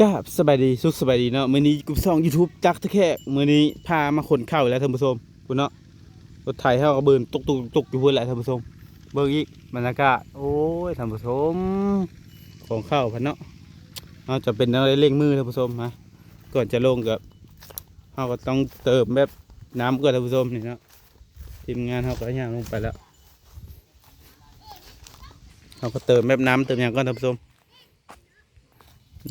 ກາບສະບາຍດີ ສຸກສະບາຍດີເນາະ. ມື້ນີ້ຢູ່ກັບຊ່ອງ YouTube ຈັກຕະແຄກ. ມື້ນີ້ພາມາຂົນເຂົ້າແລ້ວທ່ານຜູ້ຊົມ ພຸ້ນເນາະ. ລົດໄຖເຮົາກໍເບີນຕຸກໆໆຢູ່ພຸ້ນແຫຼະທ່ານຜູ້ຊົມ. ເບິ່ງອີກບັນຍາກາດ ໂອ້ຍ ທ່ານຜູ້ຊົມ ຂອງເຂົ້າພັນເນາະ. ເຮົາຈະເປັນແນວໃດເລັ່ງມືທ່ານຜູ້ຊົມ. ມາ ກ່ອນຈະລົງກໍ ເຮົາກໍຕ້ອງເຕີມແບບນ້ຳກ່ອນທ່ານຜູ້ຊົມ ນີ້ເນາະ. ທີມງານເຮົາກໍຍ່າງລົງໄປແລ້ວ ເຮົາກໍເຕີມແບບນ້ຳເຕີມຫຍັງກ່ອນທ່ານຜູ້ຊົມ.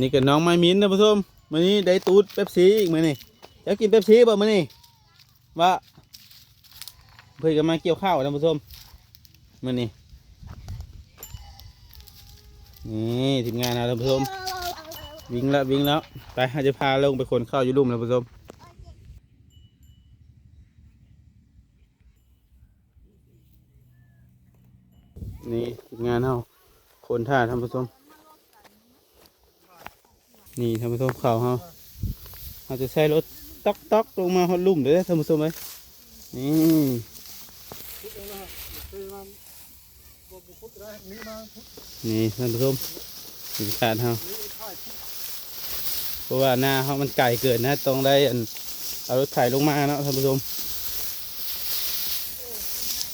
ນີ້ກໍນ້ອງມາຍມິນທ່ານຜູ້ຊົມ ມື້ນີ້ໄດ້ຕູດເປັບຊີອີກມື້ນີ້. ເຈົ້າກິນເປັບຊີບໍ່ມື້ນີ້? ວ່າ ເພິ່ນກໍມາກ່ຽວເຂົ້າທ່ານຜູ້ຊົມ ມື້ນີ້. ນີ້ທີມງານເຮົາທ່ານຜູ້ຊົມ ວິ່ງແລ້ວ ວິ່ງແລ້ວ. ໄປ ເຮົາຈະພາລົງໄປຂົນເຂົ້າຢູ່ລຸ່ມທ່ານຜູ້ຊົມ. ນີ້ທີມງານເຮົາຂົນຖ້າທ່ານຜູ້ຊົມ. ນີ້ທ່ານຜູ້ຊົມ ເຂົ້າເຮົາ ເຮົາຈະໃຊ້ລົດຕ໊ອກໆລົງມາຮອດລຸ່ມເດີທ່ານຜູ້ຊົມເອີຍ. ນີ້ ນີ້ທ່ານຜູ້ຊົມ ບັນຍາກາດເຮົາ ເພາະວ່ານາເຮົາມັນໄກເກີນນະ ຕ້ອງໄດ້ອັນ ເອົາລົດໄຖລົງມາເນາະທ່ານຜູ້ຊົມ.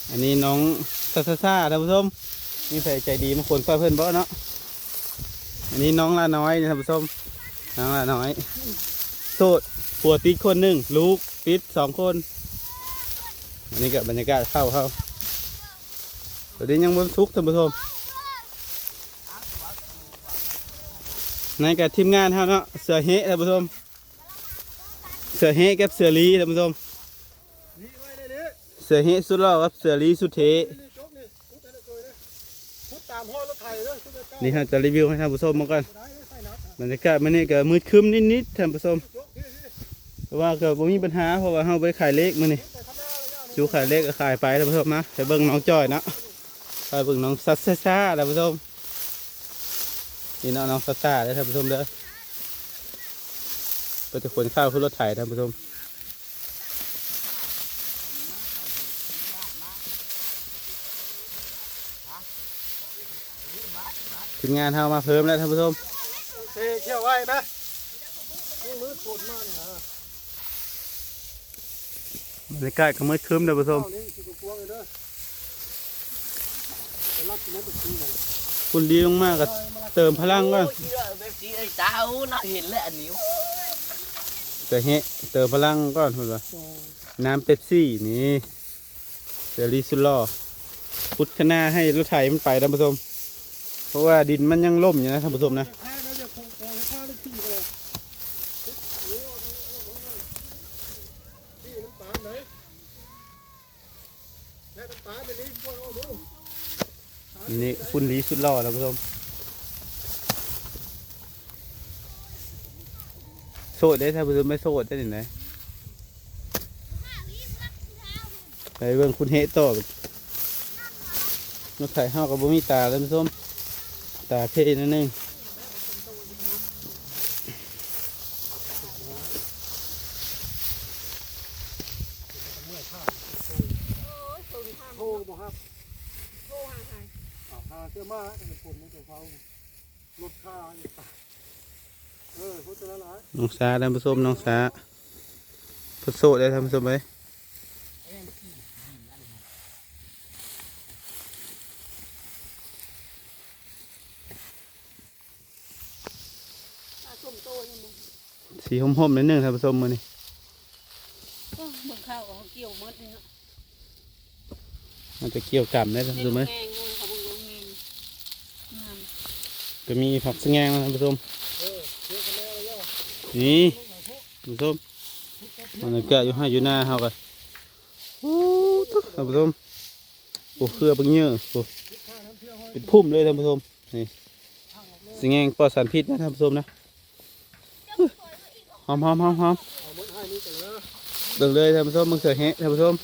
ອັນນີ້ນ້ອງຊາຊາຊາທ່ານຜູ້ຊົມ ມີໃຜໃຈດີມາຂົນຊ່ອຍເພິ່ນບໍ່ເນາະ. ອັນນີ້ນ້ອງລານ້ອຍທ່ານຜູ້ຊົມ ນ້ອງລານ້ອຍ ໂສດ ຜົວຕິດຄົນໜຶ່ງ ລູກຕິດສອງຄົນ. ອັນນີ້ກໍບັນຍາກາດເຂົ້າເຮົາ ຕອນນີ້ຍັງບໍ່ສຸກທ່ານຜູ້ຊົມ. ໃນກັບທີມງານເຮົາເນາະ ເສືອເຮະທ່ານຜູ້ຊົມ ເສືອເຮະກັບເສືອລີທ່ານຜູ້ຊົມ. ເສືອເຮະສຸດຫຼໍ່ກັບເສືອລີສຸດເທ່. ນີ້ເຮົາຈະຣີວິວໃຫ້ທ່ານຜູ້ຊົມເບິ່ງກ່ອນ. ບັນຍາກາດມື້ນີ້ກໍມືດຄຶ້ມນິດໆທ່ານຜູ້ຊົມ ແຕ່ວ່າກໍບໍ່ມີບັນຫາ ເພາະວ່າເຮົາບໍ່ໄດ້ຂາຍເລກມື້ນີ້. ຢູ່ຂາຍເລກກໍຂາຍໄປທ່ານຜູ້ຊົມນະ. ໄປເບິ່ງນ້ອງຈ້ອຍເນາະ ໄປເບິ່ງນ້ອງຊາຊາຊາທ່ານຜູ້ຊົມ. ນີ້ເນາະ ນ້ອງຊາຊາເດີທ່ານຜູ້ຊົມເດີ ເພິ່ນຈະຂົນເຂົ້າຂຶ້ນລົດໄຖທ່ານຜູ້ຊົມ. ທີມງານເຮົາມາເພີ່ມແລ້ວທ່ານຜູ້ຊົມ. ເຊ ຂຽວໄວ້ນະ ມືດຝົນມານີ້ນະ. ບັນຍາກາດກໍມືດຄຶ້ມເດີຜູ້ຊົມ. ພຸ້ນດີລົງມາກໍເຕີມພະລັງກ່ອນ. ໂອ້ຍ ເປັບຊີເອີຍ ຕາເຮົາເຫັນແລ້ວອັນນີ້ ຈະເຮະເຕີມພະລັງກ່ອນເພິ່ນວ່າ. ນ້ຳເປັບຊີນີ້ ເສລີສຸດຫຼໍ່ ຂຸດຄະນາໃຫ້ລົດໄຖມັນໄປທ່ານຜູ້ຊົມ ເພາະວ່າດິນມັນຍັງລົ້ມຢູ່ນະທ່ານຜູ້ຊົມນະ. ນີ້ຄຸນລີສຸດຫຼໍ່ທ່ານຜູ້ຊົມ. ໂສດເດ້ທ່ານຜູ້ຊົມ ໄປໂສດໄດ້ນີ້ນະ. ໄປເບິ່ງຄຸນເຮະຕໍ່. ລົດໄຖເຮົາກໍບໍ່ມີຕາທ່ານຜູ້ຊົມ ຕາເພໜ້ອຍໜຶ່ງ. ໂທບໍ່ຮັບ ໂທຫາໃຜ? ເອົາຫາເທື່ອມາ ເປັນຄົນໃນຕົວເຂົາ ລົດຄ່າອີກ. ເອີ ໂຄດຈະຫຼາຍ ນ້ອງສາທ່ານຜູ້ຊົມ ນ້ອງສາ ເພິ່ນໂສດເດ້ທ່ານຜູ້ຊົມເອີຍ. ປາສົ້ມໂຕຍັງບໍ່ ສີຫົ່ມໆໜ້ອຍໜຶ່ງທ່ານຜູ້ຊົມມື້ນີ້. ໂອ້ ເບິ່ງເຂົ້າກໍກ່ຽວໝົດນີ້ເນາະ. ມັນຈະກ່ຽວກຳໄດ້ທ່ານຜູ້ຊົມເອີຍ. ແມງ ເຂົາເບິ່ງແມງ ງາມ ກໍມີຜັກສະແງງນະທ່ານຜູ້ຊົມ. ນີ້ທ່ານຜູ້ຊົມ ມັນກໍຢູ່ໄຮ່ຢູ່ນາເຮົາກໍ ໂອ້ ທ່ານຜູ້ຊົມ ໂອ້ ເຄືອບັກເຍີ ໂອ້ ເປັນພຸ້ມເລີຍທ່ານຜູ້ຊົມ. ນີ້ ສະແງງປອດສານພິດນະທ່ານຜູ້ຊົມນະ. ຫອມໆໆໆ ເບິ່ງເລີຍທ່ານຜູ້ຊົມ ເບິ່ງເສືອເຮະທ່ານຜູ້ຊົມ.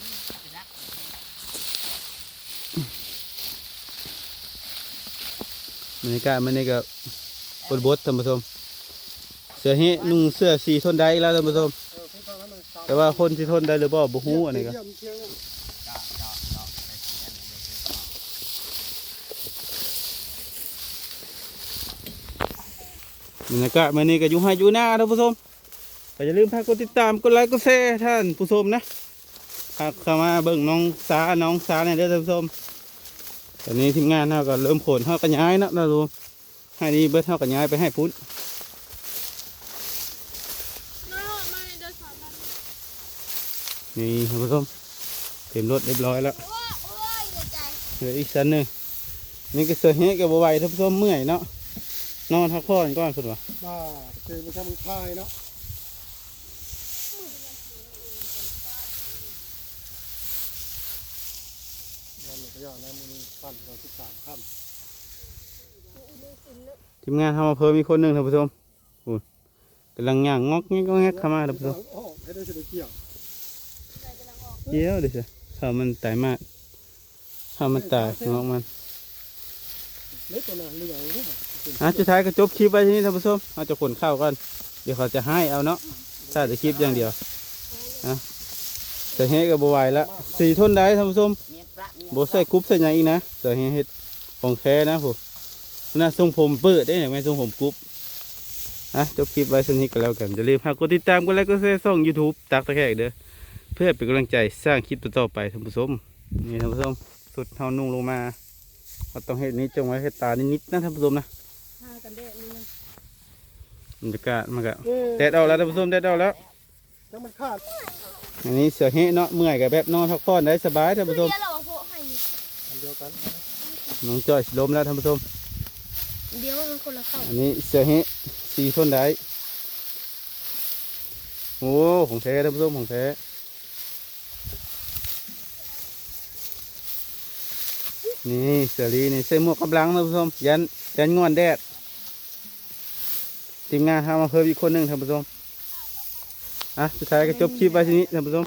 ບັນຍາກາດມື້ນີ້ກໍບົດໆທ່ານຜູ້ຊົມ. ເສືອເຮະນຸ່ງເສື້ອສີທົນໄດ້ອີກແລ້ວທ່ານຜູ້ຊົມ ແຕ່ວ່າຄົນຊິທົນໄດ້ຫຼືບໍ່ບໍ່ຮູ້. ອັນນີ້ກໍ ໂອ້ ໂຄດຈະຫຼາຍ ນ້ອງສາ ເພິ່ນໂຊ ບັນຍາກາດມື້ນີ້ກໍຢູ່ໄຮ່ຢູ່ນາ ທ່ານຜູ້ຊົມ ກໍຢ່າລືມຝາກກົດຕິດຕາມ ກົດໄລ ກົດແຊ ທ່ານຜູ້ຊົມນະ ຝາກເຂົ້າມາເບິ່ງນ້ອງສາ ນ້ອງສາແດ່ເດີ ທ່ານຜູ້ຊົມ. ຕອນນີ້ທີມງານເຮົາກໍເລີ່ມຂົນ ເຮົາກໍຍ້າຍເນາະ ທ່ານຜູ້ຊົມ ໄຮ່ນີ້ເບິດ ເຮົາກໍຍ້າຍໄປໄຮ່ພຸ້ນ. ນີ້ ທ່ານຜູ້ຊົມ ເຕັມລົດຮຽບຮ້ອຍແລ້ວ ເຫຼືອອີກຊັ້ນໜຶ່ງ. ນີ້ກໍເສືອເຮກໍບໍ່ໄຫວ ທ່ານຜູ້ຊົມ ເມື່ອຍເນາະ ນອນພັກຜ່ອນກ່ອນເພິ່ນວ່າ. ບາດ ເປັນໄປທຳມັນຄາຍເນາະ ນອນກໍຢ່ານະ ມື້ນີ້ປັ່ນເຮົາສິບສາມຄ່ຳ. ທີມງານເຮົາມາເພີ່ມອີກຄົນໜຶ່ງ ທ່ານຜູ້ຊົມ ໂອ້ຍ ກຳລັງຍ່າງງອກແງກງອກແງກເຂົ້າມາ ທ່ານຜູ້ຊົມ. ກຳລັງອອກ ໃຫ້ໄດ້ຊິໄດ້ກ່ຽວ ກ່ຽວເດ້ ຖ້າມັນຕາຍມາກ ຖ້າມັນຕາຍ ງອກມັນ. ເລັກຕົວນັ້ນເຫຼືອງເດ້ ອ່ະ ສຸດທ້າຍກໍຈົບຄລິບໄວ້ທີ່ນີ້ ທ່ານຜູ້ຊົມ ເຮົາຈະຂົນເຂົ້າກ່ອນ ດຽວເຂົາຈະຮ້າຍເອົາເນາະ ຖ້າແຕ່ຄລິບຢ່າງດຽວ. ອ່ະ ເສືອເຮກໍບໍ່ໄຫວລະ ສີ່ທົນໄດ້ ທ່ານຜູ້ຊົມ ບໍ່ໃສ່ກຸບໃສ່ຫຍັງອີກນະ ເສືອເຮເຮັດຂອງແທ້ນະ. ໂຫ ນະ ຊົງຜົມເປີດເດ້ ແມ່ນຊົງຜົມກຸບ. ອ່ະ ຈົບຄລິບໄວ້ສ່ຳນີ້ກໍແລ້ວກັນ ຢ່າລືມຝາກກົດຕິດຕາມ ກົດໄລ ກົດແຊ ຊ່ອງ YouTube ຕັກຕາແຂກເດີ ເພື່ອເປັນກຳລັງໃຈສ້າງຄລິບຕໍ່ໆໄປ ທ່ານຜູ້ຊົມ. ນີ້ ທ່ານຜູ້ຊົມ ຊຸດເຮົານຸ່ງລົງມາ ເຮົາຕ້ອງເຮັດນີ້ ຈົ່ງໄວ້ເຮັດຕານິດໆນະ ທ່ານຜູ້ຊົມນະ ຫາກັນແດດນີ້ນະ. ບັນຍາກາດມັນກໍ ເອີ ແດດອອກແລ້ວ ທ່ານຜູ້ຊົມ ແດດອອກແລ້ວ ຈັງມັນຂາດ. ອັນນີ້ເສືອເຮເນາະ ເມື່ອຍກໍແບບນອນພັກຜ່ອນໄດ້ສະບາຍ ທ່ານຜູ້ຊົມ. ຄືດຽວລະບໍ່ໂພະໃຫ້ນີ້ ອັນດຽວກັນ ນ້ອງຈ້ອຍຊິລົ້ມແລ້ວ ທ່ານຜູ້ຊົມ ດຽວວ່າມັນຄົນລະເຂົ້າ. ອັນນີ້ເສືອເຮ ສີ່ທົນໄດ້ ໂອ້ ຂອງແທ້ ທ່ານຜູ້ຊົມ ຂອງແທ້. ນີ້ ເສືອລີນີ້ ໃສ່ໝວກກັບຫຼັງ ທ່ານຜູ້ຊົມ ຢ້ານ ຢ້ານງ່ວນແດດ. ທີມງານເຮົາມາເພີ່ມອີກຄົນໜຶ່ງ ທ່ານຜູ້ຊົມ. ອ່ະ ສຸດທ້າຍກໍຈົບຄລິບໄວ້ທີ່ນີ້ ທ່ານຜູ້ຊົມ.